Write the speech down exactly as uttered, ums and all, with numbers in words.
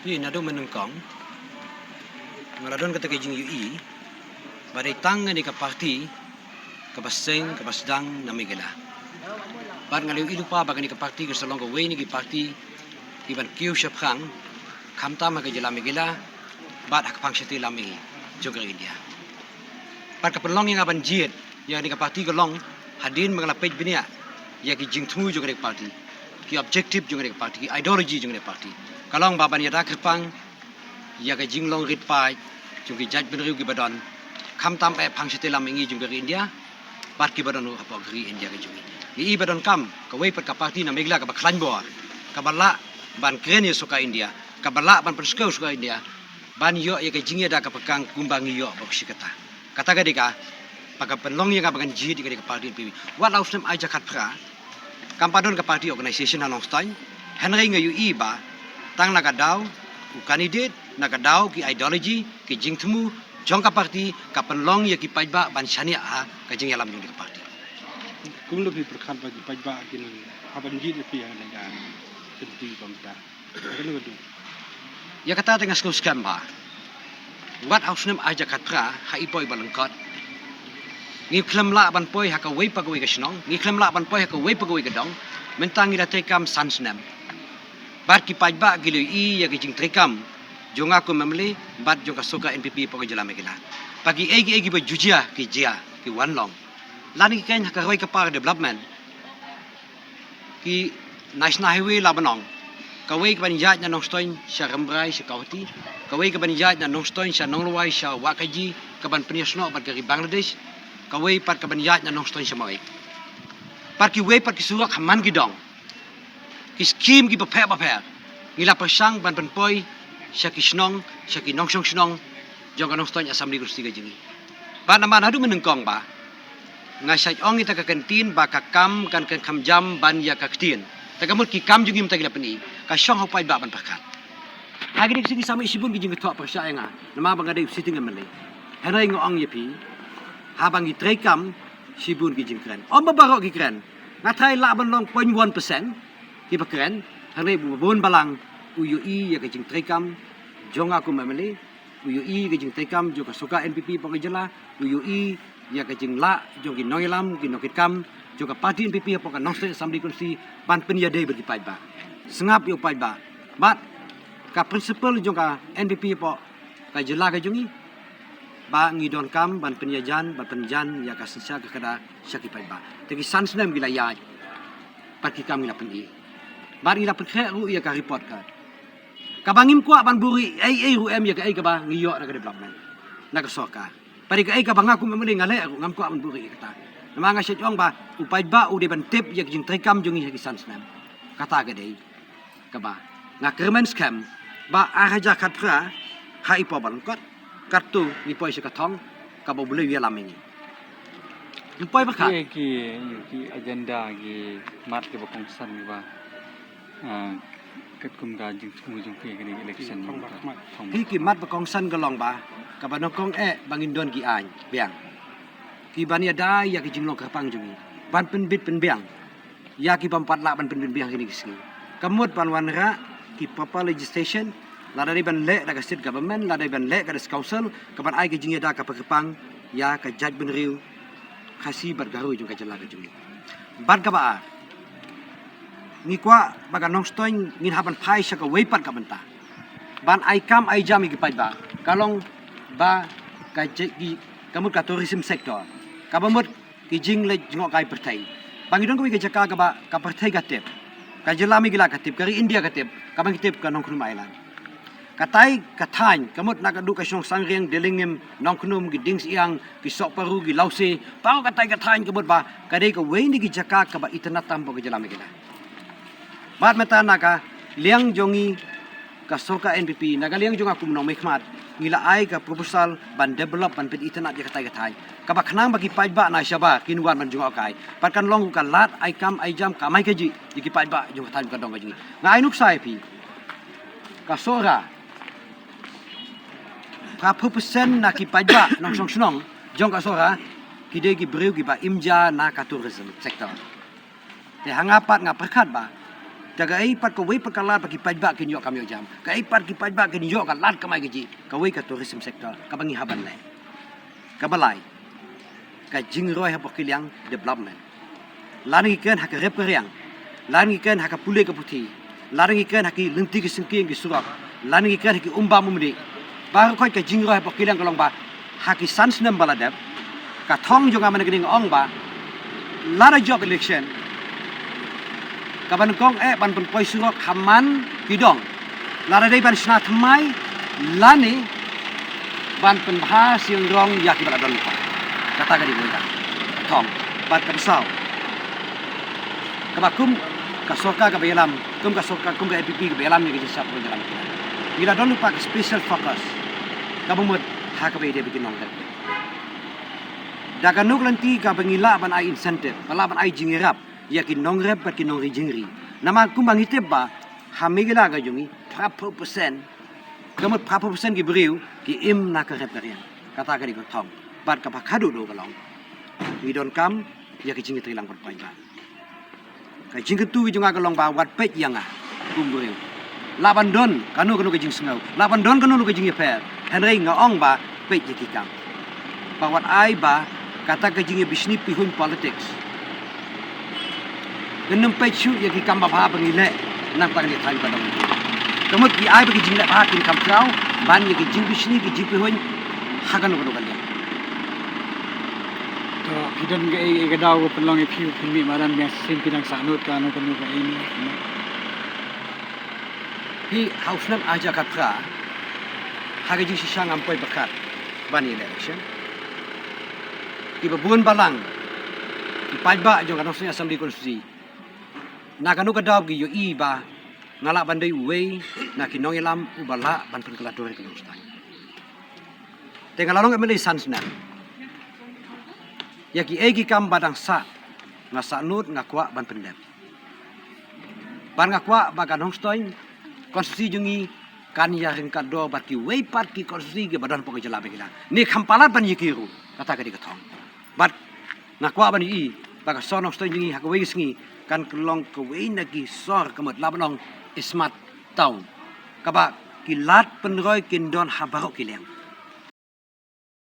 Naduh mynnyngkong nga la don kata ka jingïohi ba dei tang kane ka parti kaba seng kaba sdang na Meghalaya. Bad nga la ïohi lypa ba kane ka parti ka sa long kawei na ki parti kiban kiew shaphrang khamtam ha ka jylla Meghalaya bad ha ka phang shatei lam jong ka ri India. Bad ka pynlong ïa nga ban jied ïa kane ka parti ka long hadien ba nga la peit bniah ïa ki jingthmu jong kane ka parti, ki objective jong kane ka parti, ki ideology jong kane ka parti. Ka long ba ban ïada kyrpang ïa ka jinglong rit paid jong ki jaitbynriew kiba don khamtam eh phang shatei lam jong ka ri India bad kiba don hapoh ka ri India ka jong ngi. Ngi i ba donkam kawei pat ka parti na Meghalaya kaba khlaiñ bor, kaba lah ban kren ïa sorkar India, kaba lah ban pynskhem sorkar India ban ïoh ïa ka jingïada ka pyrkhat kumba ngi ïoh ba ka shi kata. Kata ka dei kaba ka pynlong ïa nga ba ngan jied ïa kane ka parti N P P. Wat la u snem ar hajar khatphra kam pat don ka party organisation ha Nongstoiñ, hynrei nga ïohi ba tang na ka daw u candidate, na ka daw ki ideology, ki jingthmu jong ka parti ka pynlong ïa ki paidbah ban shaniah ha ka jingïalam jong ka parti. Kumno phi pyrkhat ba ki paidbah kin hap ban jied ïa phi ha kane ka tynti kumta? Ïa kata te nga sngewskhem ba wat ha u snem ar hajar khatphra ha i poi ba lyngkot ngi khlem lah ban poi ha kawei pa kawei ka shnong, ngi khlem lah ban poi ha kawei pa kawei ka dong, mynta ngi la treikam san snem. Bad ki paidbah ki la ïohi ïa ki jingtreikam jong nga kum M L A bad jong ka sorkar N P P hapoh ka jylla Meghalaya. Ba kiei kiei kiba ju jia ki jia, ki wan long. Lane ki kren ha ka roi ka par development, ki National Highway la ban ong, kawei kaban ïaid na Nongstoiñ sha Rambrai sha Guwahati, kawei kaban ïaid na Nongstoiñ sha Nonglwai sha Wahkaji, kaban pynïasnoh bad ka ri Bangladesh, kawei pat kaban ïaid na Nongstoiñ sha Maweit. Bad kiwei pat ki surok ha man ki dong, ki skim kiba pher ba pher ngi la pyrshang ban pynpoi sha ki shnong, sha ki nongshong shnong jong ka Nongstoiñ Assembly Constituency ka jong ngi. Bad namar naduh mynnyngkong ba nga shait ong ïa kata ka kyntien ba ka kam kan kren kham jam ban ïa ka ktien. Te ka mut ki kam jong ngi mynta ki la pyni, ka shong ha u paidbah ban pyrkhat. Ha kine ki sngi sa mih shibun ki jingthoh pyrshah ïa nga namar ba nga dei u sitting M L A. Hynrei nga ong ïa phi, haba ngi treikam shibun ki jingkren, ym ba baroh ki kren, nga tharai lah ban long point one percent kiba kren, hynrei ba bun balang u ïohi ïa ka jingtreikam jong nga kum M L A, u ïohi ïa ka jingtreikam jong ka sorkar N P P hapoh ka jylla, u ïohi ïa ka jinglah jong ki nongïalam, ki nongkitkam jong ka party N P P hapoh ka Nongstoiñ Assembly Constituency ban pynïadei bad ki paidbah. Sngap ïa u paidbah. Bad ka principle jong ka N P P hapoh ka jylla ka jong ngi ba ngi donkam ban pynïajan, ban pynjan ïa ka synshar ka kyrdan sha ki paidbah. Te ki san snem ki la ïaid bad ki kam ngi la pyni. Bad ngi la pynkhreh ruh ïa ka report card. Kaba ngim kwah ban buhrieh ei ei ruh em ïa kaei kaba ngi ïoh na ka development na ka sorkar. Bad ïa kaei kaba nga kum M L A nga leh ruh ngam kwah ban buhrieh ïa kata. Namar nga shait ong ba u paidbah u dei ban tip ïa ka jingtreikam jong ngi ha ki san snem. Kata ka dei kaba nga kyrmen skhem ba ar hajar khatphra ha i poi ba lyngkot katto ngi poi sha ka thong kaba U Blei u ïalam ïa ngi. Ngi poi ba khat. Ki, ki, ki agenda, ki mat kiba kongsan kiba, ah, katkum ka jingthmu jong phi kane ka election. Ki, ki mat ba kongsan ka long ba kaba nyngkong eh ba ngin don ki aiñ biang kiban ïada ïa ki jinglong kyrpang jong ngi, ban pynbit pynbiang ïa ki bym pat lah ban pynbit biang kine ki sngi. Ka mut ban wanrah ki proper legislation, lada dei ban leh da ka state government, lada dei ban leh ka district council, kaban ai ka jingïada kaba kyrpang ïa ka jaitbynriew Khasi bad Garo jong ka jylla ka jong ngi. Bad kaba ar, ngi kwah ba ka Nongstoiñ ngin hap ban phai sha kawei pat ka bynta ban ai kam ai jam ïa ki paidbah, ka long ba ka jait ki, ka mut ka tourism sector, kaba mut ki jingleit jngohkai pyrthei. Ba ngi don kawei ka jaka kaba ka pyrthei ka tip, ka jylla Meghalaya ka tip, ka ri India ka tip, kaba ngi tip ka Nongkhnum Island. Katai ka thaiñ, ka mut na ka duh ka shnong Sangriang, Dilingim, Nongkhnum, ki Dingsiang, ki Sohparu, ki Lawse, baroh katai ka thaiñ ka mut ba ka dei kawei na ki jaka kaba itynnad tam hapoh ka jylla Meghalaya. Bad mynta na ka liang jong ngi ka sorkar N P P, na ka liang jong nga kum u nongmihkhmat, ngi la ai ka proposal ban develop, ban pynitynnad ïa katai ka thaiñ, kaba khnang ba ki paidbah na shabar kin wan ban jngohkai. Bad kan long ruh ka lad ai kam ai jam, kamai kajih ïa ki paidbah jong ka thaiñ ka dong ka jong ngi. Nga ai nuksa ïa phi, ka Sohra, phra phew percent na ki paidbah nongshong shnong jong ka Sohra ki dei ki briew kiba im ja na ka tourism sector. Te ha nga pat nga pyrkhat ba Te kaei pat kawei pat ka lad ba ki paidbah kin ïoh kam ïoh jam. Kaei pat ki paidbah kin ïoh ka lad kamai kajih. Kawei ka tourism sector kaba ngi hap ban leh. Kaba lai, ka jingroi hapoh ki liang development. Lada ngi kren ha ka rep ka riang, lada ngi kren ha ka pule ka puthi, lada ngi kren ha ki lynti ki syngkien ki surok, lada ngi kren ha ki um bam um dih. Baroh khoit ka jingroi hapoh ki liang ka long ba ha ki san snem ba la dep, ka thong jong nga mynne ka dei nga ong ba lada jop election, kaba nyngkong eh ban pynpoi surok ha man ki dong. Lada dei ban shna thymmai lane ban pynbha shnong ïa kiba la don lypa. Kata ka dei ka thong. Bad kaba saw, kaba kum ka sorkar kaba ïalam, kum ka sorkar, kum ka A P P kaba ïalam ïa ka jingshisha ba ïalam. Ngi la don lypa ka special focus kaba mut ha kaba ïadei bad ki nongrep. Da kano ka lynti kaba ngi lah ban ai incentive, ba lah ban ai jingïarap ïa ki nongrep bad ki nongri jingri. Namar kumba ngi tip ba ha Meghalaya ka jong ngi, phra phew percent, ka mut phra phew percent ki briew ki im na ka rep ka riang. Kata ka dei ka thong. Bad kaba khadduh duh ka long, ngi donkam ïa ka jingïatreilang bad paidbah. Ka jingkyntu ka jong nga ka long ba wat peit ïa nga kum briew. Lah ban don kano kano ka jingsngew, lah ban don kano kano ka jingïapher, hynrei nga ong ba peit ïa ki kam. Ba wat ai ba kata ka jingïabishni pihuiñ politics. Kan nym peit shuh ïa ki kam babha ba ngi leh na ka bynta ka thaiñ ba dang. Ka mut ki ai ba ki jingleh bha kin kham khraw ban ïa ki jingbishni ki jingpihuiñ ha kano kano ka liang. To, phi don kaei kaei ka daw ka pynlong ïa phi, phi mih madan, ïa shisien phi dang sahnud kano kano kaei ne? Phi, ha u snem ar hajar khatphra, ha ka jingshisha ngam poi pyrkhat ban ïaleh election. Kiba bun balang ki paidbah jong ka Nongstoiñ Assembly Constituency, na kano ka daw ki ïohi ba nga lah ban dei uwei na ki nongïalam uba lah ban pynkylla dur ïa ka Nongstoiñ. Te nga la long M L A san snem. Ïa kiei ki kam ba dang sah, nga sahnud, nga kwah ban pyndep. Bad nga kwah ba ka Nongstoiñ Constituency jong ngi kan ïaryngkat dor bad kiwei pat ki constituency kiba don hapoh ka jylla Meghalaya. Ne kham palat ban ïa ki ruh, kata ka dei ka thong. Bad nga kwah ban ïohi ba ka sor Nongstoiñ jong ngi ha kawei ka sngi kan long kawei na ki sor ka mut lah ban ong smart town, kaba ki lad pynroi kin don ha baroh ki liang.